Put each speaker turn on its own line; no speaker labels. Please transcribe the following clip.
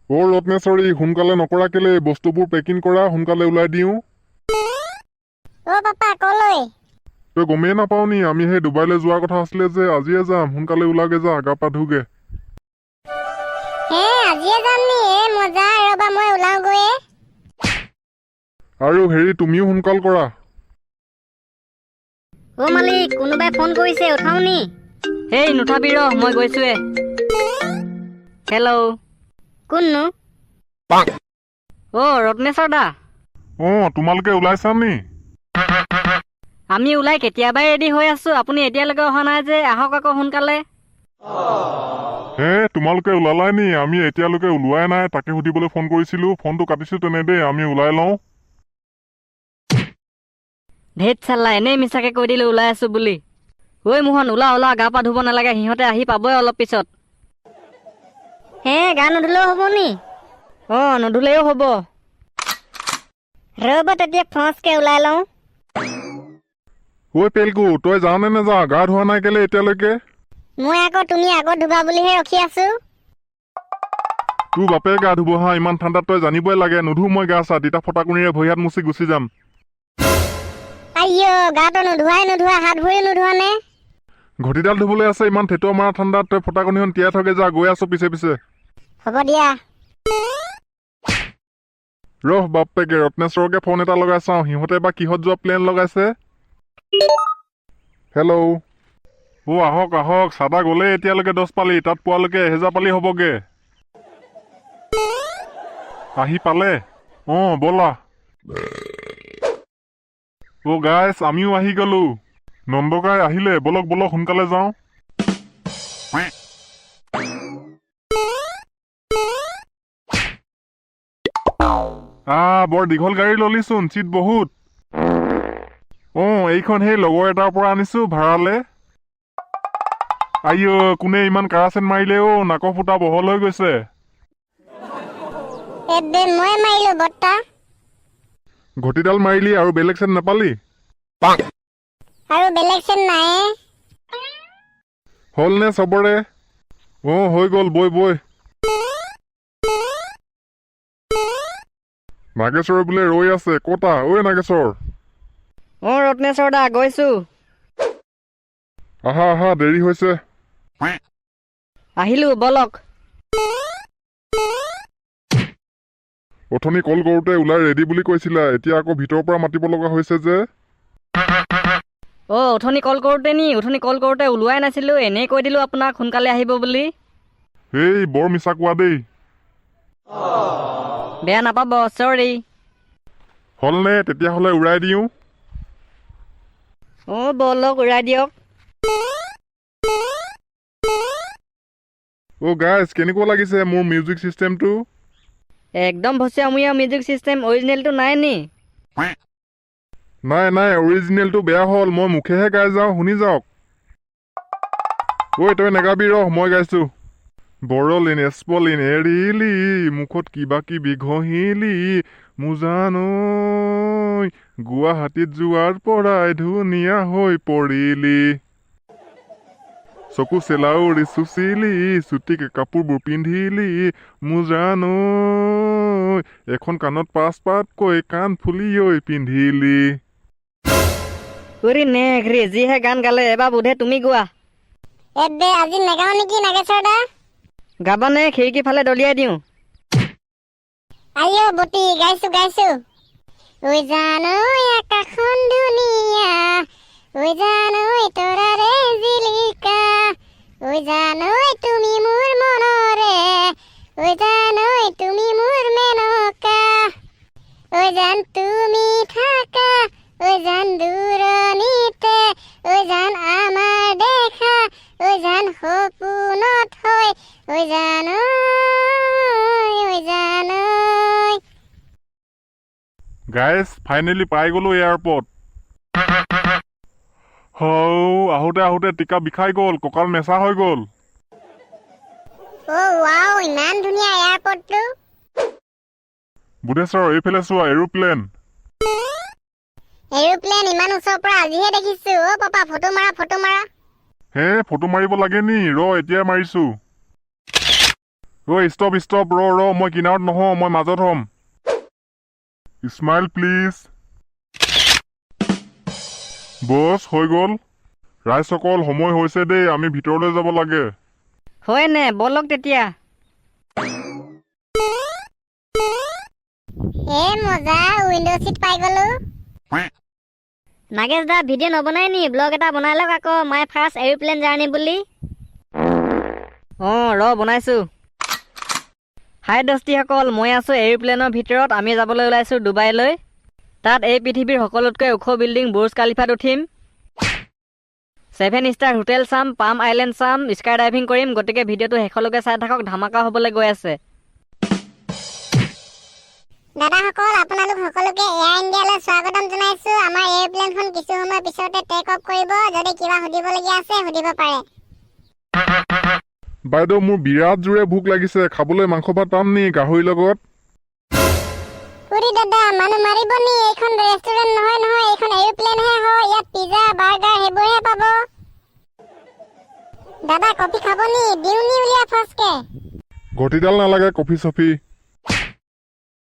অ' ৰত্নেশ্বৰী, সোনকালে নকৰা কেলে? বস্তুবোৰ পেকিং কৰা, সোনকালে ওলাই দিওঁ।
অ' পাপা, কলৈ?
তই গমেই নাপাও নি? আমি সেই ডুবাইলৈ যোৱাৰ কথা আছিলে যে, আজিয়ে যাম। সোনকালে ওলাগে, যা, গা পা ধুগে।
হে, আজিয়ে যাম নি? এ মজা, ৰ'বা, মই ওলাওগৈয়ে।
আৰু হেৰি, তুমিও সোনকাল কৰা।
অ' মালিক, কোনোবাই ফোন কৰিছে, উঠাও নি?
হেই, নুঠাবি, ৰহ, মই গৈছোৱে। হেল্ল'।
কোননো?
অ' ৰত্নেশ্বৰ দা।
অঁ, তোমালোকে ওলাইছা নি?
আমি ওলাই কেতিয়াবাই ৰেডি হৈ আছো, আপুনি এতিয়ালৈকে অহা নাই যে? আহক আকৌ সোনকালে।
হে, তোমালোকে ওলালাই নি? আমি এতিয়ালৈকে ওলোৱাই নাই, তাকে সুধিবলৈ ফোন কৰিছিলো। ফোনটো কাটিছো তেনে দেই, আমি ওলাই লওঁ।
ধেত চাল্লা, এনেই মিছাকে কৈ দিলো ওলাই আছো বুলি। ঐ মোহন, ওলা ওলা, গা পা ধুব নালাগে, সিহঁতে আহি পাবই অলপ পিছত।
হে, গা নুধুলেও হ'ব নি?
অঁ, নুধুলেও হ'ব।
ৰ'ব তেতিয়া, ফচকে ওলাই লওঁ।
ঐ পেলকু, তই যাৱ নে নাযাৱ? গা ধোৱা নাই কেলে এতিয়ালৈকে?
মই আকৌ তুমি আগত ধুবা বুলিহে ৰখি আছো।
তোৰ বাপেৰে গা ধুব হা, ইমান ঠাণ্ডাত তই জানিবই লাগে। নুধো মই গা চা, তিতা ফটাকুনিৰে ভৰি হাত মুচি গুচি যাম।
আইঅ, গাটো নোধোৱাই নোধোৱা, হাত ভৰি নোধোৱা নে?
ঘটিডাল ধুবলৈ আছে। ইমান ঠেটুৱা মৰা ঠাণ্ডাত তই ফটাকুনিখন তিয়াই থগে যা, গৈ আছো পিছে পিছে।
হ'ব দিয়া।
ৰহ বাপ্পেকে, ৰত্নেশ্বৰকে ফোন এটা লগাই চাওঁ, সিহঁতে বা কিহত যোৱা প্লেন লগাইছে। হেল্ল'। অ' আহক আহক, চাদা গ'লেই এতিয়ালৈকে 10 পালি, তাত পোৱালৈকে 1000 পালি হ'বগে। আহি পালে? অঁ, ব'লা। অ' গাইছ, আমিও আহি গ'লো। নন্দকাই আহিলে, ব'লক ব'লক, সোনকালে যাওঁ। বৰ দীঘল গাড়ী ল'লিচোন, চিট বহুত। অঁ, এইখন সেই লগৰ এটাৰ পৰা আনিছো ভাড়ালে। আইঅ, কোনে ইমান কাৰাচেন মাৰিলে অ', নাকৰ ফুটা বহল হৈ গৈছে।
এবে, মই মাৰিলো বৰ্তা।
ঘটিডাল মাৰিলি, আৰু বেলেগ চেন নাপালি?
আৰু বেলেগ চেন নাইয়ে।
হ'ল নে চবৰে? অঁ, হৈ গ'ল, বৈ বৈ। নাগেশ্বৰ বোলে ৰৈ আছে, ক'তা ঐ নাগেশ্বৰ?
অঁ ৰত্নেশ্বৰ দা, গৈছো।
আহা আহা, দেৰি হৈছে।
আহিলো, ব'লক।
অথনি কল কৰোঁতে ওলাই ৰেডি বুলি কৈছিলা, এতিয়া আকৌ ভিতৰৰ পৰা মাতিব লগা হৈছে যে?
অ' অথনি কল কৰোঁতে নি? অথনি কল কৰোঁতে ওলোৱাই নাছিলোঁ, এনেই কৈ দিলোঁ আপোনাক সোনকালে আহিব বুলি।
হেই, বৰ মিছা কোৱা দেই।
বেয়া নাপাব, চৰি।
হ'লনে তেতিয়াহ'লে? উৰাই দিওঁ।
অঁ, ব'লক, উৰাই দিয়ক।
অ' গাইজ, কেনেকুৱা লাগিছে মোৰ মিউজিক চিষ্টেমটো?
একদম ভচিয়ামূৰীয়া মিউজিক চিষ্টেম, অৰিজিনেলটো নাই নি?
নাই নাই, অৰিজিনেলটো বেয়া হ'ল, মই মুখেহে গাই যাওঁ, শুনি যাওক। ঐ, তই নেগাবি, ৰহ, মই গাইছোঁ। বৰলিন এছপলিন এৰিলি, মুখত কিবা কিবি ঘঁহিলি, মোজান ঐ, গুৱাহাটীত যোৱাৰ পৰাই ধুনীয়া হৈ পৰিলি। চকু চেলাউৰি চুচিলি, চুটিকে কাপোৰবোৰ পিন্ধিলি, মোজান ঐ, এখন কাণত পাঁচ পাতকৈ কাণ ফুলি ঐ পিন্ধিলি।
উৰি নেঘ্ৰি, যিহে গান গালে, এবাৰ বোধে তুমি গোৱা।
এবে, আজি নেগাওঁ নেকি নাগেশ্বৰ দা?
গাবানে? খিৰিকী ফালে দলিয়াই দিওঁ।
আইঅ বটি, গাইছো গাইছো। ঐ জান ঐ, আকাশখন ধুনীয়া, ঐ জান ঐ, তৰাৰে জিলিকা, ঐ জান ঐ, তুমি মোৰ মনৰে, ঐ জান ঐ, তুমি মোৰ মেনকা, ঐ জান, তুমি থাকা ঐ জান দূৰণিতে, ঐ জান, আমাৰ দেখা ঐ জান সপোনত হয়, ঐ জান ঐ, ঐ জান ঐ।
গাইজ, ফাইনেলি পাই গ'লো এয়াৰপৰ্ট। হৌ, আহোঁতে আহোঁতে টিকা বিষাই গ'ল, কঁকাল মেচা হৈ গ'ল।
অ' ৱাও, ইমান ধুনীয়া এয়াৰপৰ্টটো।
বুধেশ্বৰ, এইফালে চোৱা, এৰোপ্লেন।
এৰোপ্লেন ইমান ওচৰৰ পৰা আজিহে দেখিছো। অ' পাপা, ফটো মাৰা, ফটো মাৰা।
হে, ফটো মাৰিব লাগে নি? ৰ, এতিয়াই মাৰিছো। ঐ ষ্টপ ষ্টপ, ৰ ৰ, মই কিনাৰত নহওঁ, মই মাজত হ'ম। Smile please. বছ, হৈ গ'ল। ৰাইজসকল, সময় হৈছে দেই, আমি ভিতৰলৈ যাব লাগে।
হয়নে? ব'লক তেতিয়া।
এ মজা, উইণ্ড' চিট পাই গ'লো।
নাগেশ দা, ভিডিঅ' নবনাই নি? ব্লগ এটা বনাই লওক আকৌ, my first aeroplane journey বুলি।
অঁ ৰ, বনাইছোঁ। হাই দস্তিসকল, মই আছোঁ এৰোপ্লেনৰ ভিতৰত। আমি যাবলৈ ওলাইছোঁ ডুবাইলৈ। তাত এই পৃথিৱীৰ সকলোতকৈ ওখ বিল্ডিং বুৰ্জ কালিফাত উঠিম, 7 ষ্টাৰ হোটেল চাম, পাম আইলেণ্ড চাম, স্কাই ডাইভিং কৰিম। গতিকে ভিডিঅ'টো শেষলৈকে চাই থাকক, ধামাকা হ'বলৈ গৈ আছে।
দাদাসকল, আপোনালোক সকলোকে এয়াৰ ইণ্ডিয়ালৈ স্বাগতম জনাইছো। আমাৰ এয়াৰপ্লেনখন কিছু সময়ৰ পিছতে টেক অফ কৰিব। যদি কিবা সুধিবলগীয়া আছে, সুধিব পাৰে।
বাইদেউ, মোৰ বিৰাট জোৰে ভোক লাগিছে। খাবলৈ মাংস ভাত পাম নি গাহৰিৰ লগত?
খুৰী দাদা, মানুহ মাৰিব নি? এইখন ৰেষ্টুৰেণ্ট নহয় নহয়, এইখন এৰোপ্লেনহে হয়। ইয়াত পিজ্জা, বাৰ্গাৰ সেইবোৰহে পাব। দাদা, কফি খাব নি? দিওঁ নি উলিয়াই ফাৰ্ষ্টকে?
ঘটিডাল নালাগে কফি চফি।